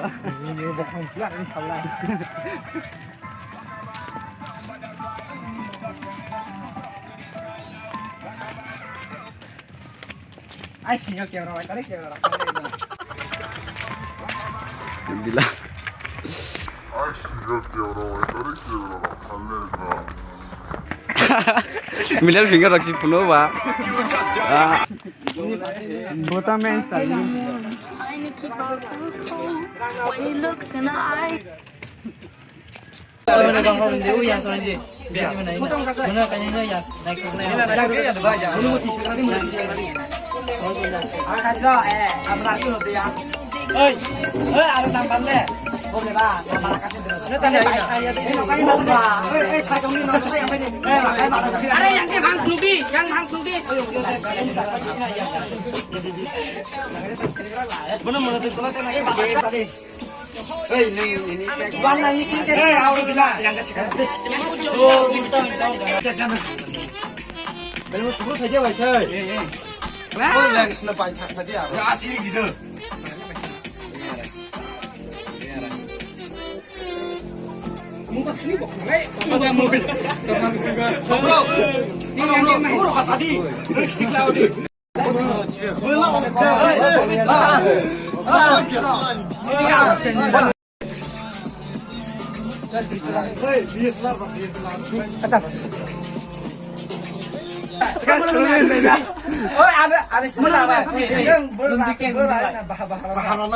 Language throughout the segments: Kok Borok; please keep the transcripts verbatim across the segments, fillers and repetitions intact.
Ai, singyo camera, wai, tarik camera, wai, tarik camera. Bila. Ai, singyo camera, wai, tarik camera, wai, tarik camera. Middle finger rok si phunuk ba. Ah. Bota main style.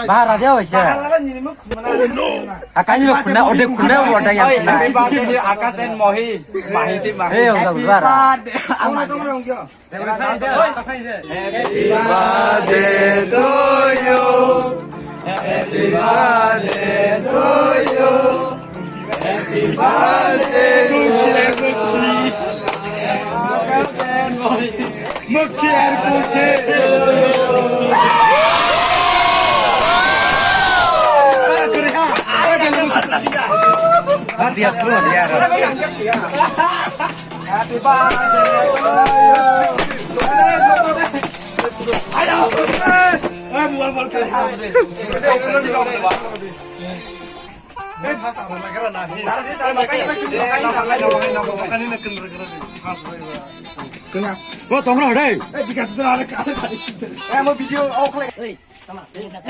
Bahar radio waisa. Akani lo khuna, ode khuna, ode yang khuna. Akash and Mohi. Mahi si Mahi. Eh, udah, udah. Happy birthday to you. Happy birthday to you. Happy birthday to you. Happy birthday to you. Ayo. Eh, bukan, bukan. Bo tongra hore. Eh, mo video off le. Eh,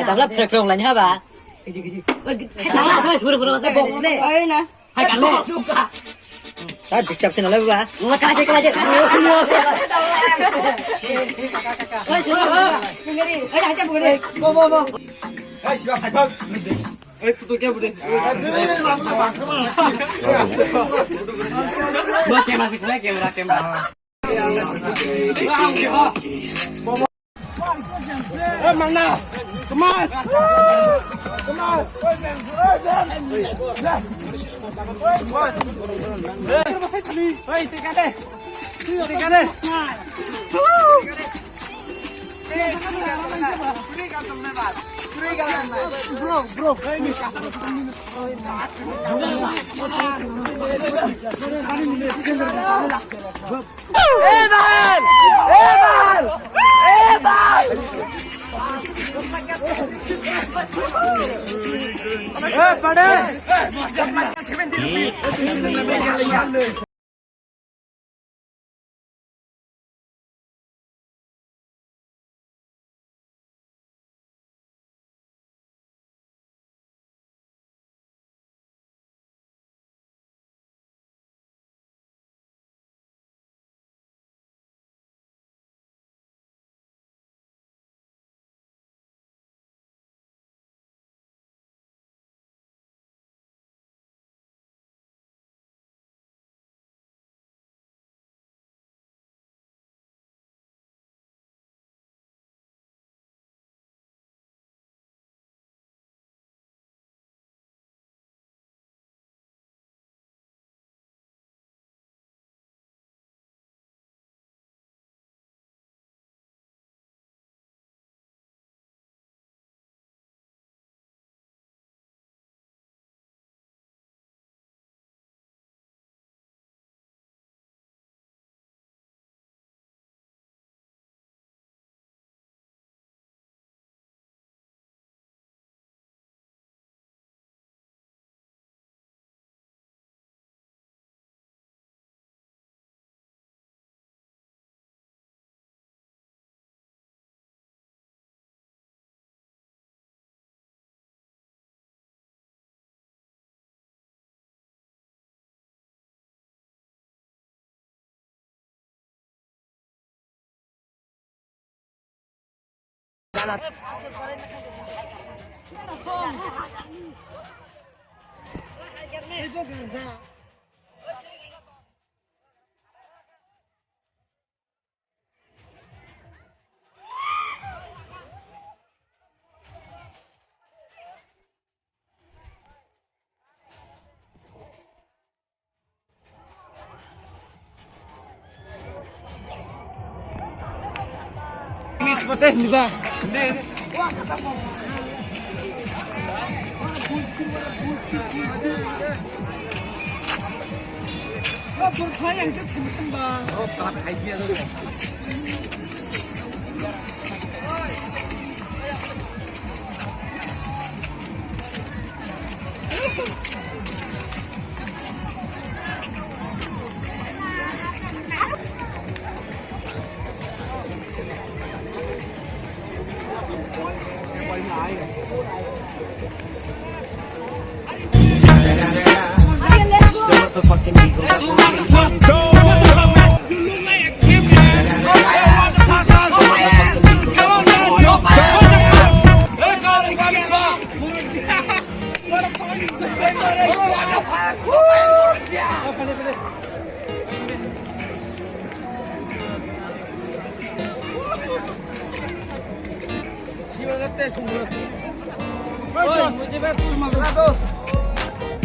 tabla phrek phrek lai ha ba. Tabla sai suru suru ta box le. Ai na. Hai kan le. Ta disturb se na le ba. Nga ka je ka je. Ai suru. Ai hai ta bugre. Bo bo bo. Ai siwa khai bag. Ei, photo kya bude? Bo camera se khulai, camera, camera. Ei, mangna. Come on. Come on. Ei, tika de. Tika de. Evan! Evan! Evan! Eh, pade!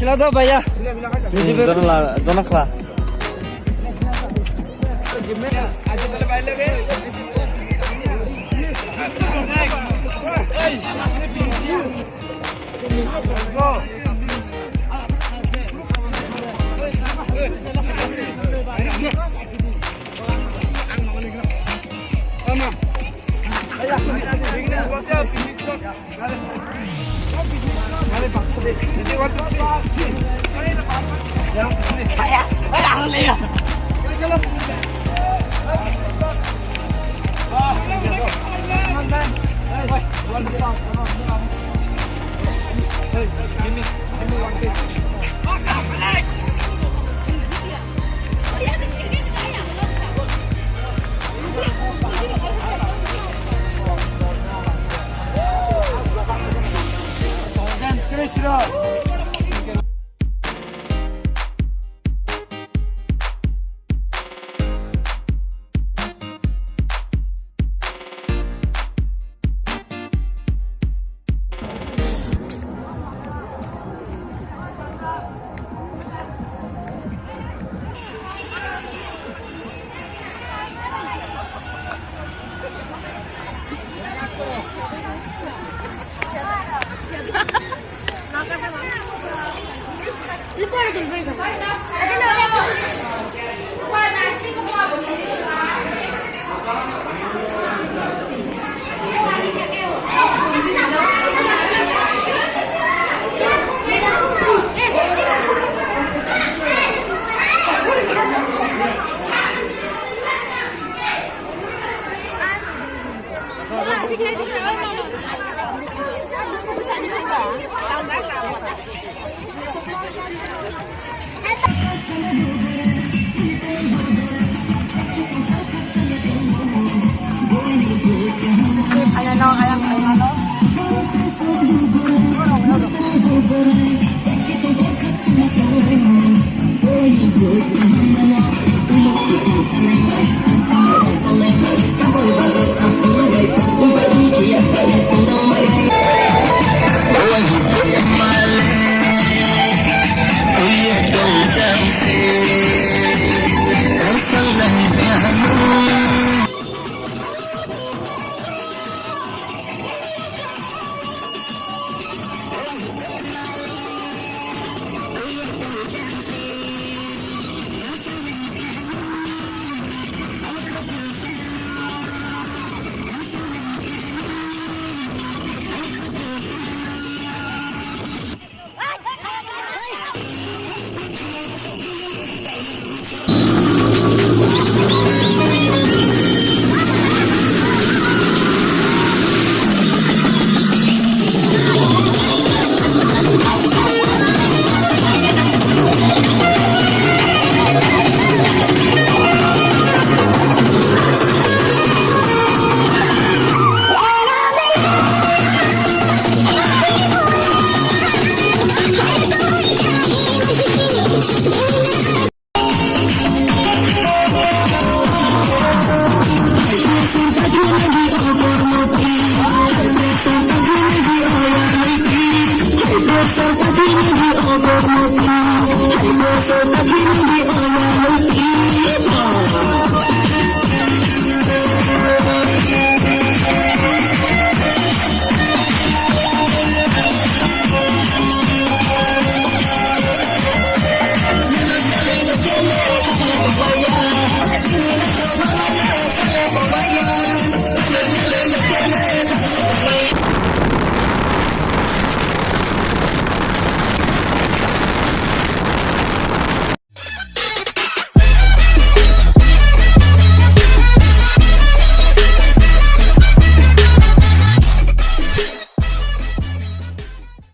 Khila do bhaiya. Jono la, jono khla.